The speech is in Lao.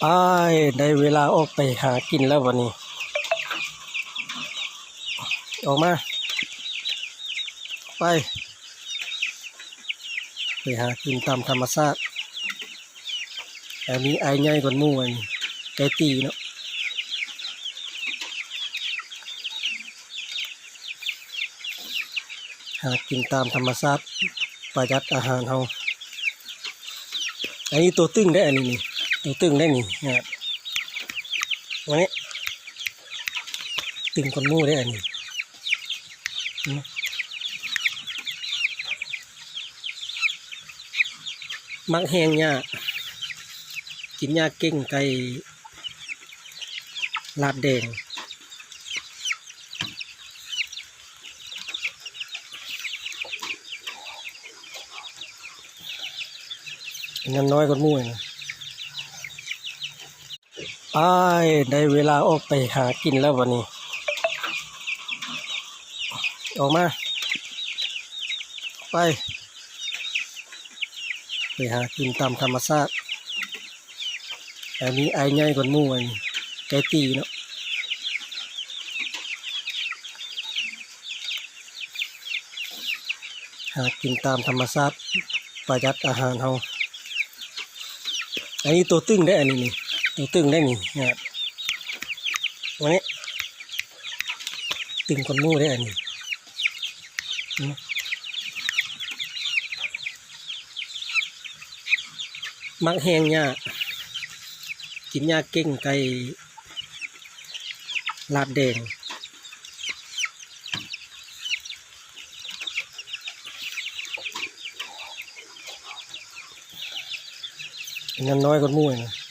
ອ້າຍ ໄດ້ເວລາອອກໄປຫາກິນແລ້ວບັດນີ້ ອອກມາ ໄປ ໄປຫາກິນຕາມທຳມະຊາດ. ອັນນີ້ອ້າຍໃຫຍ່ກວ່າໝູ່ ອັນນີ້ໄກ່ຕີເນາະ. ຫາກິນຕາມທຳມະຊາດ ປະຢັດອາຫານເຮົາ. ອັນນີ້ໂຕຕຶງເດ້ ອັນນີ້ນີ້ ໂຕຕຶງເດ້ນີ້ ນີ້ ອັນນີ້ຕຶງກວ່າໝູ່ເດ້ ອັນນີ້. ມັກແຮງຫຍ້າ ກິນຫຍ້າເກັ່ງ ໄກ່ລາດແດງ. ອັນນັ້ນນ້ອຍກວ່າໝູ່ນະ. ອ້າຍ ໄດ້ເວລາອອກໄປຫາກິນແລ້ວບັດນີ້ ອອກມາ ໄປ ໄປຫາກິນຕາມທຳມະຊາດ. ອັນນີ້ອ້າຍໃຫຍ່ກວ່າໝູ່ ອັນນີ້ໄກ່ຕີເນາະ. ຫາກິນຕາມທຳມະຊາດ ປະຢັດອາຫານເຮົາ. ອັນນີ້ໂຕຕຶງເດ້ ອັນນີ້ນີ້ ໂຕຕຶງເດ້ນີ້ ນີ້ ອັນນີ້ຕຶງກວ່າໝູ່ເດ້ ອັນນີ້. ມັກແຮງຫຍ້າ ກິນຫຍ້າເກັ່ງ ໄກ່ລາດແດງ. ອັນນັ້ນນ້ອຍກວ່າໝູ່ນະ.